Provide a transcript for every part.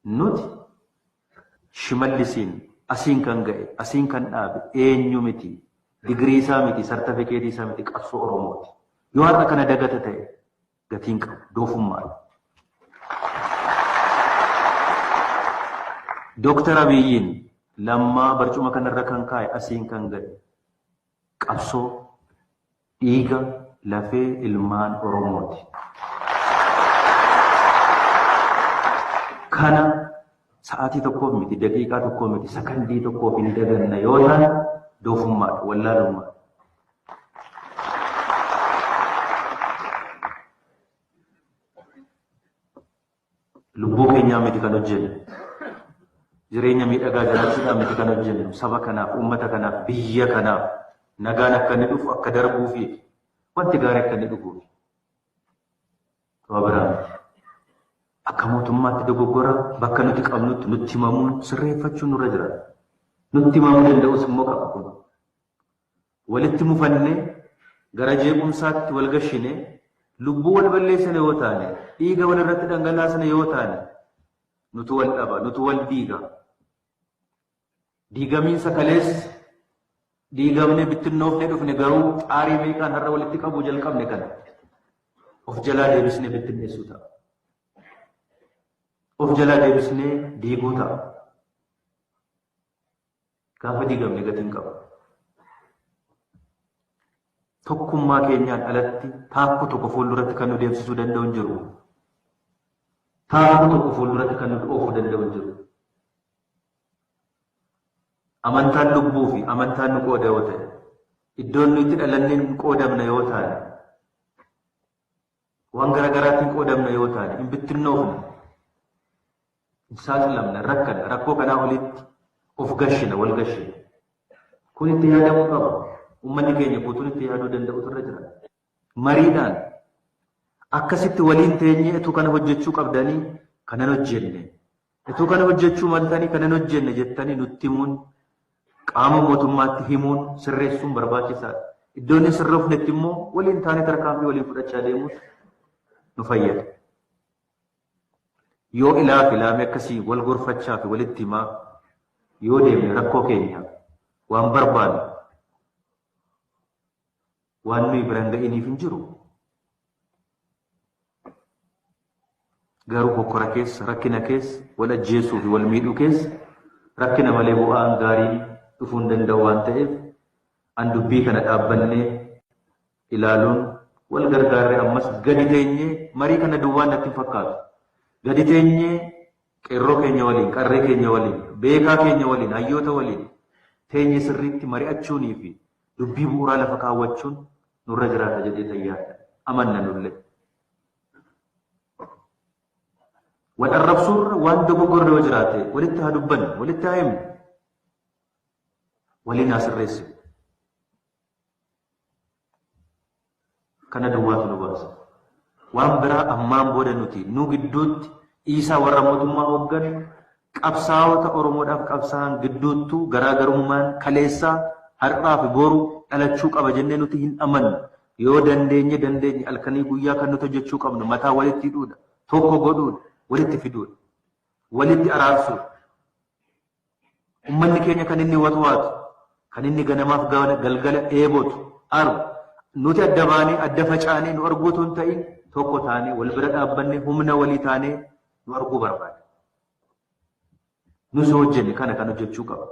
Nuti Shimallisiin asiin kan ga'e, asiin kan dhaabe eenyu miti, digirii isaa miti, sartifikeetii isaa miti, qabsoo Oromooti. Yoo har'a kana dagata ta'e gatiin qabu, doofummaadha. Dooktar Abiyyiin Lammaa barcuma kanarra kan kaa'e, asiin kan ga'e qabsoo dhiiga lafee ilmaan Oromooti. Kana sa'aatii tokkoof miti, daqiiqaa tokkoof miti, sakandii tokkoof hin daganna yoo ta'an doofummaadha, wallaalummaadha. Lubbuu keenyaa miti kan hojjennu. Jireenya miidhagaa jiraachuudhaan miti kan hojjennu. Saba kanaaf, uummata kanaaf, biyya kanaaf nagaan akka inni dhufu, akka darbuu fi wanti gaarii akka inni dhufuuf. Waa biraa miti. Akka mootummaatti dogoggora bakka nuti qabnutti nutti himamuun sirreeffachuun nurra jira. Nutti himamuu danda'us immoo qaba kun. Walitti mufannee gara jeequmsaatti wal gashinee lubbuu wal balleessine yoo taane, dhiiga wal irratti dhangalaasne yoo taane, nutu wal dhaba, nutu wal diiga. Diigamiinsa kaleessa diigamnee bittinnoofnee dhufne garuu xaarii meeqaan har'a walitti qabuu jalqabne kana of jalaa deebisnee bittinneessuu ta'a. Of jalaa deebisnee diiguu ta'a. Gaafa diigamne gatii hin qabu. Tokkummaa keenyaan alatti taakkuu tokko fuulduratti kan nu deemsisuu danda'u hin jiru. Taakkuu tokko fuulduratti kan nu oofuu danda'u hin jiru. Amantaan lubbuu fi amantaan nu qooda yoo ta'e, iddoon nu itti dhalanneen qoodamna yoo taane, waan garaagaraatiin qoodamna yoo taane, hin bittinnoofne, hin saaxilamna, rakkanna, rakkoo kanaa olitti of gashina, wal gashina. Kun itti yaadamuu qaba. Uummanni keenya guutuun itti yaaduu danda'utu irra jira. Mariidhaan akkasitti waliin teenyee utuu kana hojjechuu qabdanii kanan hojjenne, utuu kana hojjechuu maltanii kanan hojjenne jettanii nutti himuun, qaama mootummaatti himuun sirreessuun barbaachisaadha. Iddoon hin sirroofnetti immoo waliin taanee tarkaanfii waliin fudhachaa deemuutu nu fayyada. Yoo ilaa fi ilaamee akkasii wal gorfachaa fi walitti himaa yoo deemne rakkoo keenya waan barbaannu waan nuyi bira hin ga'iniif hin jiru. Garuu hokkora keessa, rakkina keessa, wal ajjeesuu fi wal miidhuu keessa rakkina malee bu'aan gaariin dhufuu hin danda'u waan ta'eef an dubbii kana dhaabbannee ilaaluun wal gargaarree ammas gadi teenyee marii kana duwwaan natti hin fakkaatu. Gadi teenyee qeerroo keenya waliin, qarree keenya waliin, beekaa keenya waliin, hayyoota waliin teenyee sirriitti mari'achuunii fi dubbii bu'uuraa lafa kaawwachuun nurra jiraata jedhee tayyaadha. Amanna nullee. Wal arrabsuurra waan dogoggorre yoo jiraate walitti haa dubbannu, walitti haa himnu, waliin haa sirreessinu. Kana duwwaatu nu baasa. Waan biraa ammaan booda nuti nu gidduutti dhiisaa warra mootummaa hoogganu, qabsaa'ota Oromoodhaaf qabsaa'an gidduuttuu garaagarummaan kaleessaa har'aa fi boru dhalachuu qaba jennee nuti hin amannu. Yoo dandeenye dandeenye halkanii guyyaa kan nuti hojjechuu qabnu mataa walitti hidhuudha, tokko godhuudha, walitti fiduudha, walitti araarsuudha. Uummanni keenya kan inni watwaatu, kan inni ganamaaf galgala dheebotu, aru, nuti adda baanee adda facaanee nu arguu otoo hin ta'in tokko taanee wal bira dhaabbannee humna walii taanee nu arguu barbaada. Nus yoo hojjenne kana kan hojjechuu qaba.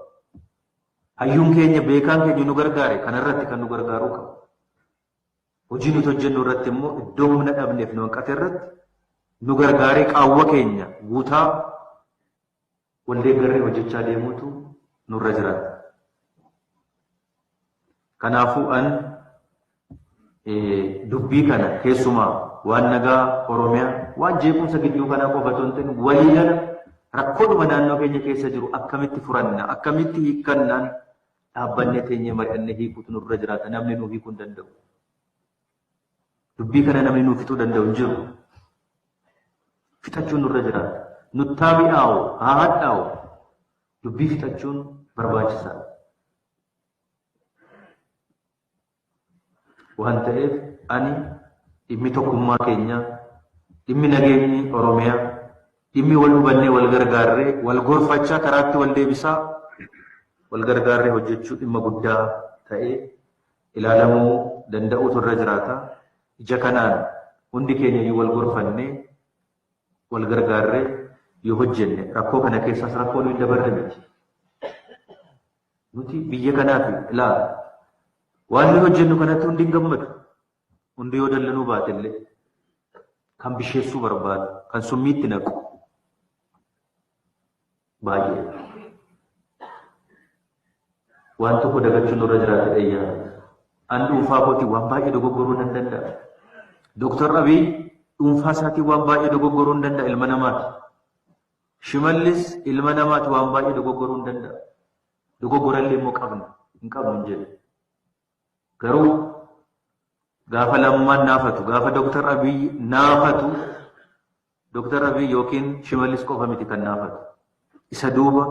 Hayyuun keenya, beekaan keenya nu gargaare kanarratti kan nu gargaaruu qaba. Hojii nuti hojjennu irratti immoo iddoo humna dhabneef nu hanqate irratti nu gargaaree qaawwa keenya guutaa wal deeggarree hojjechaa deemuutu nurra jiraata. Kanaafuu an dubbii kana keessumaa waan nagaa Oromiyaa, waan jeequmsa gidduu kanaa qofa otoo hin ta'in waliigala rakkoodhuma naannoo keenya keessa jiru akkamitti furanna, akkamitti hiikkannaan dhaabbannee teenyee mari'annee hiikuutu nurra jiraata. Namni nuu hiikuu hin danda'u. Dubbii kana namni nuu fixuu danda'u hin jiru. Fixachuun nurra jiraata. Nuttaa mi'aawu, haa hadhaa'u. Dubbii fixachuun barbaachisaadha. Waan ta'eef ani dhimmi tokkummaa keenyaa, dhimmi nageenyi Oromiyaa, Dhimmi wal hubannee wal gargaarree wal gorfachaa karaatti wal deebisaa wal gargaarree hojjechuu dhimma guddaa ta'ee ilaalamuu danda'uutu irra jiraata. Ija kanaan hundi keenya iyyuu wal gorfannee wal gargaarree yoo hojjenne rakkoo kana keessaas rakkoo nuyi dabarre miti. Nuti biyya kanaaf ilaala. Waan nuyi hojjennu kanatti hundi hin gammadu. Hundi yoo dallanuu baate illee kan bisheessuu barbaadu, kan summiitti naqu baay'ee. Waan tokko dagachuun nurra jiraate dhayyaa. An dhuunfaa kootiin waan baay'ee dogoggoruu nan danda'a. Dooktar Abiy dhuunfaa isaatiin waan baay'ee dogoggoruu hin danda'a, ilma namaati. Shimallis ilma namaati, waan baay'ee dogoggoruu hin danda'a. Dogoggorallee immoo qabna, hin qabnu hin jedhu. Garuu gaafa Lammaan naafatu, gaafa Dooktar Abiy naafatu, Dooktar Abiy yookiin Shimallis qofa miti kan naafatu. Isa duuba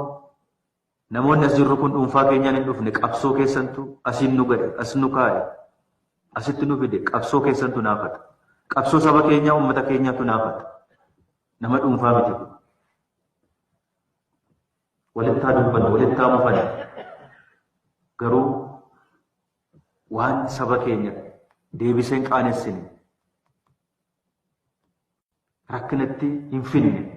namoonni as jirru kun dhuunfaa keenyaan hin dhufne, qabsoo keessantu asiin nu ga'e, as nu kaa'e, asitti nu fide, qabsoo keessantu naafata. Qabsoo saba keenyaa, uummata keenyaatu naafata. Nama dhuunfaa miti kun. Walitti haa dubbannu, walitti haa mufannu. Garuu waan saba keenya deebisee hin qaanessine, rakkinatti hin finne.